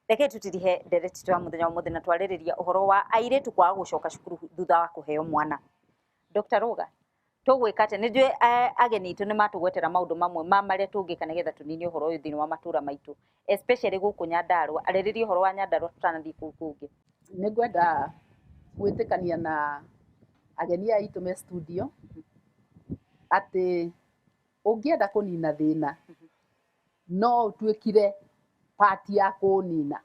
Reke tutirihe ndereti twa muthenya wa muthenya twarĩrĩria ũhoro wa airĩtu kwaga gũcoka cukuru thutha wa kũheo mwana. Dr. Ruga, tũgwĩka atĩa? Nĩ njũĩ ageni aitũ nĩ matũgwetera maũndũ mamwe ma marĩa tũngĩka nĩgetha tũnine ũhoro ũyũ thĩinĩ wa matũra maitũ, especially gũkũ Nyandarũa. Arĩrĩria ũhoro wa Nyandarũa tũtanathiĩ kũu kũngĩ. Nĩ ngwenda gwĩtĩkania na ageni aya aitũ me studio atĩ ũngĩenda kũnina thĩna no ũtuĩkire part ya kũũnina,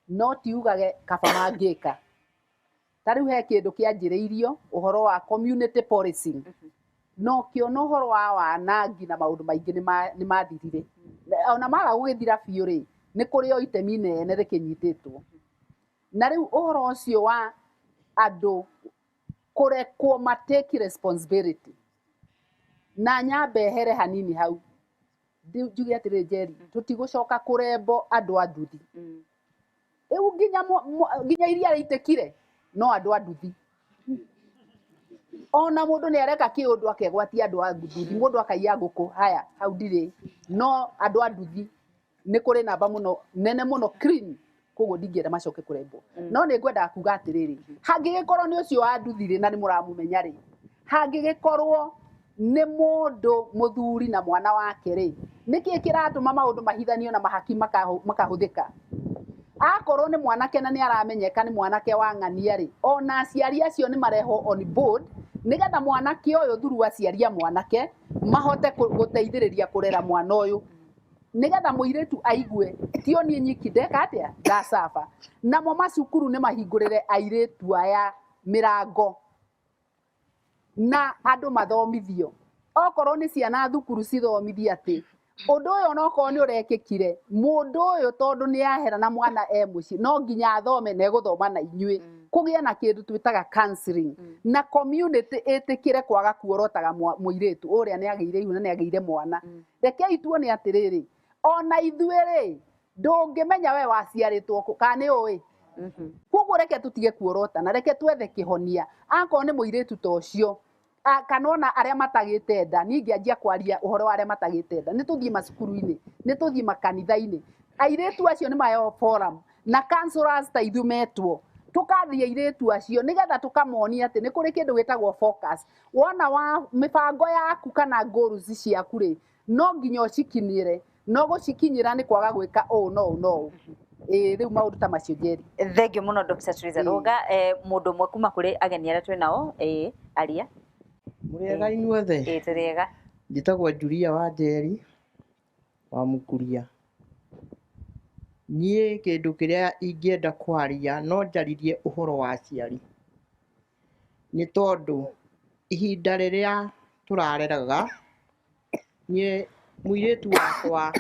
no ti ugage kaba mangĩka. Ta rĩu he kĩndũ kĩanjĩrĩirio ũhoro wa community policing, na ũkĩona ũhoro wa wanangi na maũndũ maingĩ nĩ mathirire. Ona maga gũgĩthira biũ rĩ, nĩ kũrĩ o itemi inene rĩkĩnyitĩtwo. Na rĩu ũhoro ũcio wa andũ kũrekwo ma take responsibility, na nyambe here hanini hau njuge atĩrĩrĩ, Njeri, tũtigũcoka kũrembo andũ a nduthi. Rĩu nginya iria rĩitĩkire no andũ a nduthi. Ona mũndũ nĩ areka kĩũndũ akegwatia andũ a nduthi, mũndũ akaiya ngũkũ, haya hau ndirĩ, no andũ a nduthi nĩ kũrĩ namba mũno nene mũno clean, koguo ndingĩenda macoke kũrembwo. No nĩ ngwendaga kuga atĩrĩrĩ, hangĩgĩkorwo nĩ ũcio wa nduthi rĩ, na nĩ mũramũmenya rĩ, hangĩgĩkorwo nĩ mũndũ mũthuri na mwana wake rĩ, nĩkĩ kĩratũma maũndũ mahithanio na mahaki makahũthĩka? Akorwo nĩ mwanake na nĩ aramenyeka nĩ mwanake wa ng'ania rĩ, ona aciari acio nĩ marehwo on board, nĩgetha mwanake ũyũ through aciari a mwanake mahote gũteithĩrĩria kũrera mwana ũyũ, nĩgetha mũirĩtu aigue ti o niĩ nyiki ndeka atĩa ndacaba. Namo macukuru nĩ mahingũrĩre airĩtu aya mĩrango na andũ mathomithio. Okorwo nĩ ciana thukuru cithomithie atĩ ũndũ ũyũ onokorwo nĩ ũrekĩkire, mũndũ ũyũ tondũ nĩ ahera na mwana e mũciĩ no nginya athome na egũthoma na inyuĩ. Kũgĩe na kĩndũ twĩtaga counseling, na community ĩtĩkĩre kwaga kuorotaga mũirĩtu ũrĩa nĩ agĩire ihu na nĩ agĩire mwana. Rekei tuone atĩrĩrĩ, ona ithuĩ rĩ, ndũngĩmenya we waciarĩtwo kũ, kana nĩ ũĩ? Koguo reke tũtige kuorotana, reke twethe kĩhonia. Akorwo nĩ mũirĩtu ta ũcio, kana ona arĩa matagĩte nda, niĩ ingĩanjia kwaria ũhoro wa arĩa matagĩte nda, nĩ tũthiĩ macukuru-inĩ, nĩ tũthiĩ makanitha-inĩ, airĩtu acio nĩ maheo forum na counselors ta ithuĩ metwo, tũkathiĩ airĩtu acio nĩgetha tũkamonia atĩ nĩ kũrĩ kĩndũ gĩtagwo focus. Wona wa mĩbango yaku kana goals ciaku rĩ, no nginya ũcikinyĩre, no gũcikinyĩra nĩ kwaga gwĩka ũũ no ũũ no ũũ. Ĩĩ, rĩu maũndũ ta macio, Njeri. Thengiũ mũno, Dr. Teresa Ruga. Mũndũ ũmwe kuma kũrĩ ageni arĩa twĩ nao, ĩĩ, aria. Mũrĩega inyuothe? Ĩĩ, tũrĩega. Njĩtagwo Julia wa Njeri wa Mũkuria. Niĩ kĩndũ kĩrĩa ingĩenda kwaria no njaririe ũhoro wa aciari, nĩ tondũ ihinda rĩrĩa tũrareraga, niĩ mũirĩtu wakwa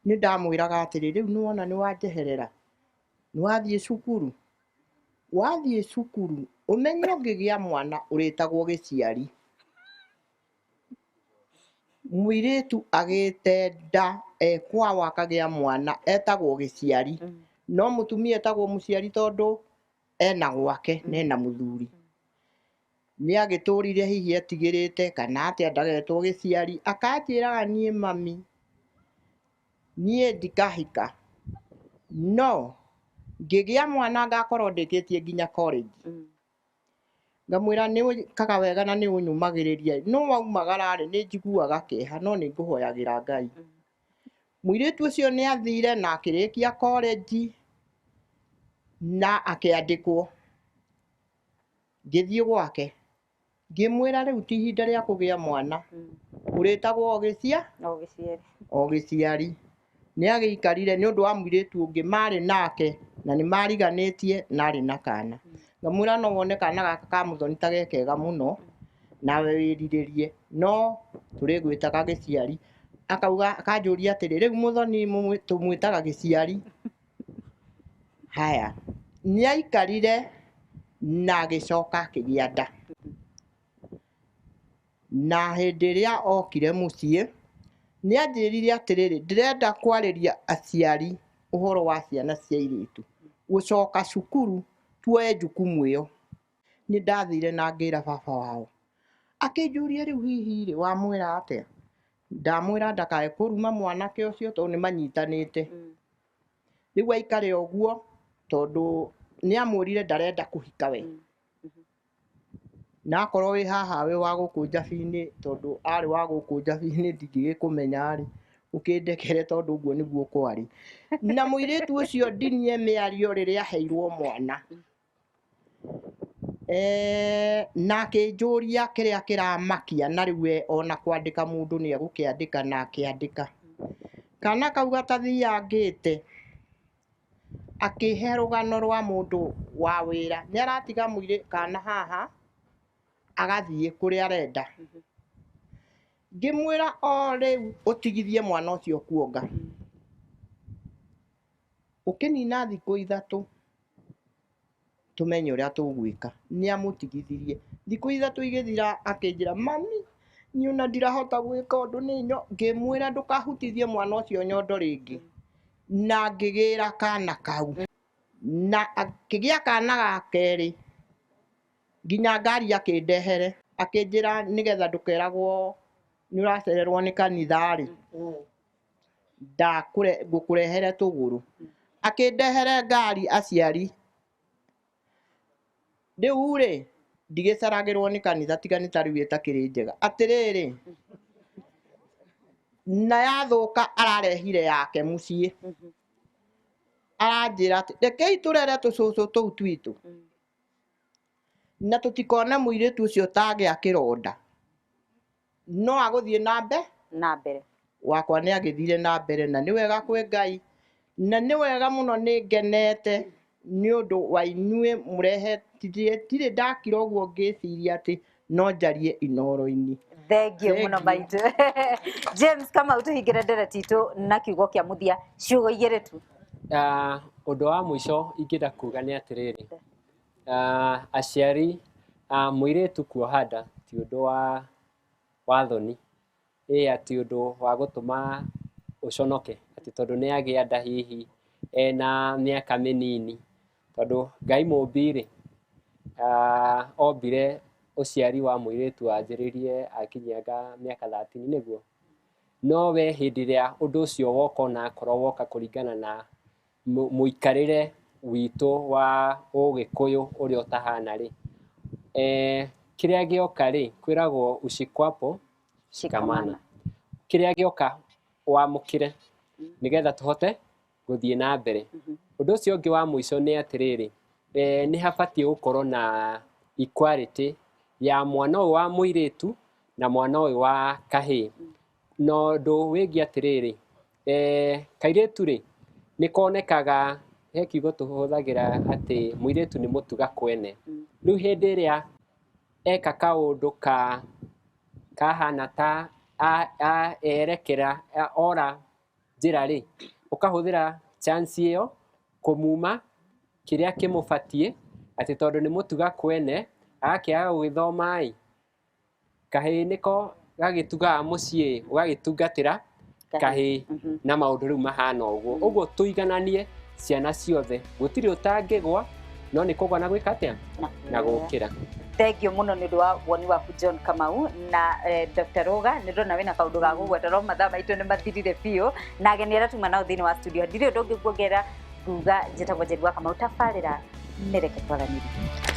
nĩ ndamwĩraga atĩrĩ, rĩu nĩwona nĩ wanjeherera, nĩ wathiĩ cukuru, wathiĩ cukuru ũmenye ũngĩgĩa mwana ũrĩtagwo gĩciari. Mũirĩtu agĩte nda e kwao akagĩa mwana etagwo gĩciari, no mũtumia etagwo mũciari tondũ ena gwake na ena mũthuri. Nĩ agĩtũrire hihi etigĩrĩte kana atĩa ndagetwo gĩciari, akanjĩraga niĩ mami, niĩ ndikahika, no ngĩgĩa mwana ngakorwo ndĩkĩtie nginya college. Ngamwĩra nĩ wĩkaga wega na nĩ ũnyũmagĩrĩria, no waumagara rĩ, nĩ njiguaga kĩeha no nĩ ngũhoyagĩra Ngai. Mũirĩtu ũcio nĩ athire na akĩrĩkia college na akĩandĩkwo. Ngĩthiĩ gwake ngĩmwĩra rĩu ti ihinda rĩa kũgĩa mwana, ũrĩtagwo o gĩcia O gĩciari. O gĩciari. Nĩ agĩikarire nĩ ũndũ wa mũirĩtu ũngĩ marĩ nake na nĩ mariganĩtie na arĩ na kana. Ngamwĩra no wone kana gaka ka mũthoni ta ge kega mũno nawe wĩrirĩrie, no tũrĩgwĩtaga gĩciari. Akauga, akanjũria atĩrĩ, rĩu mũthoni tũmwĩtaga gĩciari? Haya, nĩ aikarire na agĩcoka akĩgĩa nda. Na hĩndĩ ĩrĩa okire mũciĩ, nĩ anjĩrire atĩrĩrĩ, ndĩrenda kwarĩria aciari ũhoro wa ciana cia airĩtu gũcoka cukuru, tuoye jukumu ĩyo. Nĩ ndathire na ngĩra baba wao. Akĩnjũria rĩu hihi rĩ, wamwĩra atĩa? Ndamwĩra ndakae kũruma mwanake ũcio tondũ nĩ manyitanĩte. Rĩu aikare ũguo tondũ nĩ amwĩrire ndarenda kũhika we. Na akorwo wĩ haha wĩ wa gũkũ Njabi-inĩ, tondũ arĩ wa gũkũ Njabi-inĩ ndingĩgĩkũmenya rĩ, ũkĩndekere tondũ ũguo nĩguo kwarĩ. Na mũirĩtu ũcio ndinie mĩario rĩrĩa aheirwo mwana. Na akĩnjũria kĩrĩa kĩramakia, na rĩu we ona kwandĩka mũndũ nĩ egũkĩandĩka, na akĩandĩka. Kana kau gatathiangĩte, akĩhe rũgano rwa mũndũ wa wĩra. Nĩ aratiga mũirĩ kana haha, agathiĩ kũrĩa arenda. Ngĩmwĩra o rĩu ũtigithie mwana ũcio kuonga. Ũkĩnina thikũ 3 tũmenye ũrĩa tũgwĩka. Nĩ amũtigithirie. Thikũ 3 igĩthira akĩnjĩra, mami, niĩ ona ndirahota gwĩka ũndũ nĩ nyo. Ngĩmwĩra ndũkahutithie mwana ũcio nyondo rĩngĩ. Na ngĩgĩra kana kau. Na akĩgĩa kana ga kerĩ, nginya ngari akĩndehere. Akĩnjĩra nĩgetha ndũkeragwo nĩ ũracererwo nĩ kanitha rĩ, ngũkũrehere tũgũrũ. Akĩndehere ngari aciari. Rĩu rĩ, ndigĩceragĩrwo nĩ kanitha tiga nĩ ta rĩu ĩtakĩrĩ njega. Atĩrĩrĩ, na yathũka ararehire yake mũciĩ. Aranjĩra atĩ rekei tũrere tũcũcũ tũu twitũ. Na tũtikone mũirĩtu ũcio tagĩa kĩronda. No agũthiĩ na mbere. Na mbere. Wakwa nĩ agĩthire na mbere, na nĩ wega kwĩ Ngai. Na nĩ wega mũno, nĩ ngenete nĩ ũndũ wa inyuĩ mũrehe. Ndirĩ ndakira ũguo ngĩciria atĩ no njarie Inooro-inĩ. Thank you mũno maitũ. James Kamau, tũhingĩre ndereti itũ na kiugo kĩa mũthia, ciugo igĩrĩ tu. Ũndũ wa mũico ingĩenda kuga nĩ atĩrĩrĩ, aciari, mũirĩtu kuoha nda ti ũndũ wa thoni, ĩ atĩ ũndũ wa gũtũma ũconoke atĩ tondũ nĩ agĩa nda hihi ena mĩaka mĩnini, tondũ Ngai mũmbi rĩ, ombire ũciari wa mũirĩtu wanjĩrĩirie akinyanga mĩaka 30 nĩguo. No we hĩndĩ ĩrĩa ũndũ ũcio woka, ona akorwo woka kũringana na mũikarĩre witũ wa ũgĩkũyũ ũrĩa ũtahana rĩ, kĩrĩa gĩoka rĩ, kwĩragwo ushikwapo shikamana. Kĩrĩa gĩoka wamũkĩre nĩgetha tũhote gũthiĩ na mbere. Ũndũ ũcio ũngĩ wa mũico nĩ atĩrĩrĩ, nĩ habatiĩ gũkorwo na equality ya mwana ũyũ wa mũirĩtu na mwana ũyũ wa kahĩĩ. Na ũndũ wĩgiĩ atĩrĩrĩ, kairĩtu rĩ, nĩ konekaga, he kiugo tũhũthagĩra atĩ mũirĩtu nĩ mũtuga kwene. Rĩu hĩndĩ ĩrĩa eka kaũndũ kahana ta erekera ora njĩra rĩ, ũkahũthĩra chance ĩyo kũmuma kĩrĩa kĩmũbatiĩ, atĩ tondũ nĩ mũtuga kwene agakĩaga gũgĩthoma ĩ, kahĩĩ nĩko gagĩtugaga mũciĩ, ũgagĩtungatĩra kahĩĩ na maũndũ rĩu mahana ũguo. Ũguo tũigananie ciana ciothe, gũtirĩ ũtangĩgwa, no nĩ kũgwa na gwĩka atĩa? Na gũkĩra. Thank you mũno nĩ ũndũ wa woni waku John Kamau na Dr. Roga. Nĩ ndona wĩna kaũndũ ga gũgweta, no mathaa maitũ nĩ mathirire biũ, na ageni arĩa tuma nao thĩinĩ wa studio ndirĩ ũndũ ũngĩ kuongerera nguga. Njĩtagwo Njeri wa Kamau, tabarĩra nĩ Reke Twaranĩrie.